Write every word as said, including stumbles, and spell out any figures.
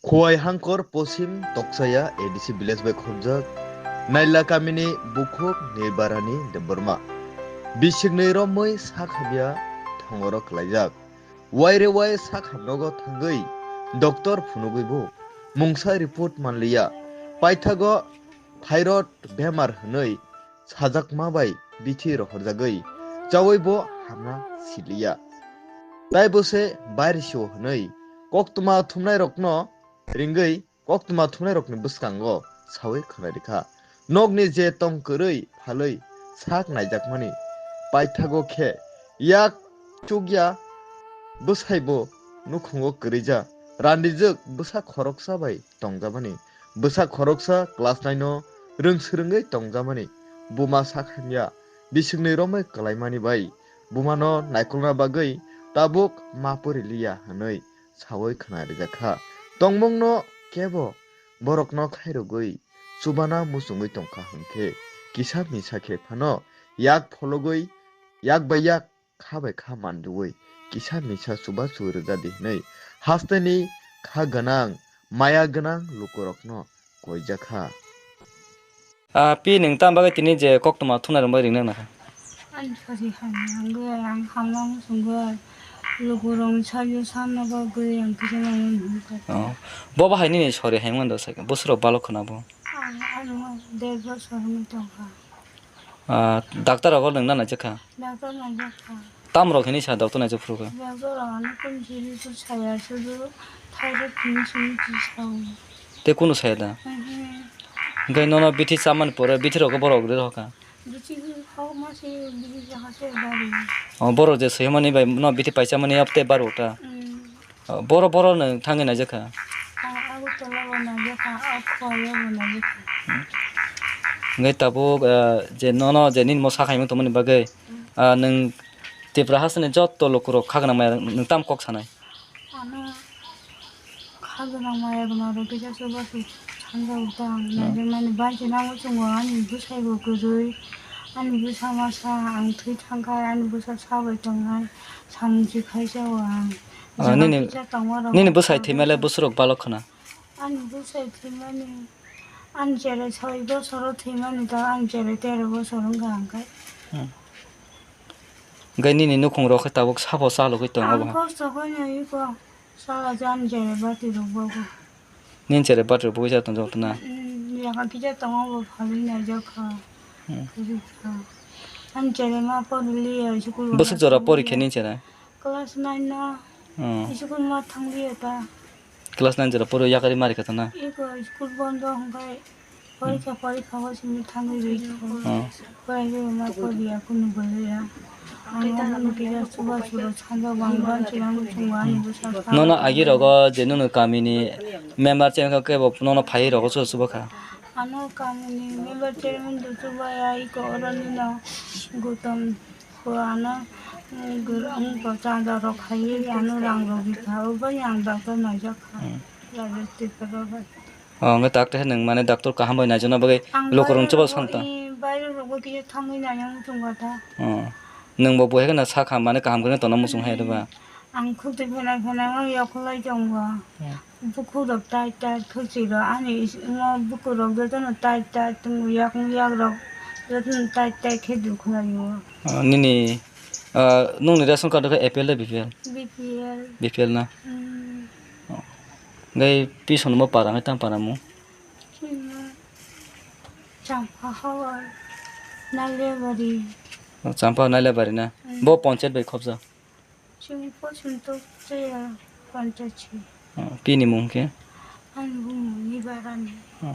Khowai Hangkor Posim Toksaya A D C village bai khobjak Naila kamini bukhuk Nirbarani Debbarma. Bisikni romwi sak hamya thongoro kwlaijak. Waire wai sak hamnogo thangwi doctor phunugwi bo mungsa report manliya. Paithago thyroid bemar hwnwi sajakma bai bithi rohorjagwi chaui bo hamna siliya. Tai bo se bairi sio hwnwi koktwma thumnairokno ringwi koktwma thumnairokni bwskango saui khwnai rikha. Nokni je tong kwrwi phalwi sak naijakmani paithago khe yak chukya bwsaibo nukhungo kwrwija randijwk bwsa khoroksa bai tongjamani. Bwsa khoroksa class nine o rwng swrwngwi tongjamani. Buma sak hamya bisingni romwi kwlaimani bai bumano naikolna bagwi tabuk ma pori liya hwnwi saui khna rijak kha. Tongmungno kebo borokno khairogwi chubana muchungwi tongkha hwnkhe kisa misa khe phano yak phologwi yak bai yak kha bai kha manrwui kisa misa chubachu rwjadi hwnwi hasteni kha gwnang maya gwnang lukurokno koijak kha. Ah, pi nwng tam bagwi tini je koktwma thumnai rwngbai ringna nangkha? Ani sori hamya wngwi ang hamya muchungwi lukurokni sayo sanna bagwi ang kisa manwi hwnka. Oh. Bo bahai nini sori hai mando sai bwswrok balok khna bo? Ang ano der bosor wngwi tongkha. Ah, doctor rogo nwngna naijakha? Doctor naijakha. Tam rok hini sa doctor naijak phuru kha? Doctor rok ano kunu chiri su saya sudu thaijak tini sini chi sao. Te kunu saya da? Mhm. Hingke nono bithi chamani pore bithi rogo borok rwi rokha? Bithi hok ma se bithi jaha se bari. Oh, borok je suyamani bai no bithi paichamani yapte baro ta? Mm. Oh, boro, boro no thangwi naijak kha? Ah, Agartala bo naijak kha, ah, Khowai bo naijak kha. Hwnkhe tabuk, ah, je nono je nini mo sakhaimung tongmani bagwi, ah, nwng Tripura hasteni joto lukurok kha gwnang maya nwng tam kok sanai? Ano kha gwnang maya gwnang rok kisa chubachu sanjak tang, naijaknani bai se nang muchungo ani bwsai bo kwrwi, ani bwsa masa ang thwi thangkha, ani bwsa sabai tongnai, samung si khaisa o ang. Ah, nini, nini bwsai thwimale bwswrok balok khna? Ani bwsai thwimani, ani cherai soi bosoro thwimani ta, ani cherai tero bosor wngkha hwnkhe. Hmm. Hwnkhe nini nukhung rok khe tabuk sabo chalogwi tongo. Ang bo kosto khaino iko, sala je ani cherai bati rok bogo. Nini cherai bati rok bogwi cha tongjak tongna? Hmm, yakha kisa tongo bo phalwi naijak kha. Hmm. Kwrwi kha. Ani cherai ma porli ya school. Bwswk jora porikha nini cherai? Class nine no. Hmm. School ma thangliya ta. Class nine jora poro yakari mari kha tana. Iko school bondo hwnkhe porikha porikha o simi thangwi rwi kha. Hmm. Porikha ma poriya kunu goliya. Ang omono kisa chuba chuba sanjak bang ban chwlang chwng ani bwsa. Nono agi rogo je nono kamini member chengkha kebo nono phai rogo chuba chuba kha. Ano kamini member chairman do chuba ya iko oro nino Gautam. Ko ano, mm, gor-, ang bo chanda rok khai, ano rang rok rikha, o bai ang doctor naijak kha. Hmm. Private Tripura bai. Oh, hwnkhe doctor hai nwng mane doctor kaham bai naijakna bagwi lukurok chubao santa. Ang bairok bo, i, bairok rok bo kisa thangwi naina muchungkha ta. Oh. Nwng bo bo hai kheno sakha mane kaham kheno tongna muchung hai da ba. Ang khukti phenai phenai o yokhorlai tongo. Hmm. Bukhuk rok tight tight khwchwirok ani is-, imo bukhuk rok jotono tight tight tongo, yakung yak rok jotono tight tight khe dukhlaio. Ah, nini, ah, nungni ration card khe A P L de B P L? B P L. B P L na? Hmm. Oh. Gai pisongo para ngai tang para mo? Chini Champa Hawar, Nailebari. Oh, Champa Nailebari na? Hmm. Bo ponchayat bai khobjak? Chini pochwng tok chaya panchachi. Oh, pini mung khe? Ani bumung ni barani. Oh.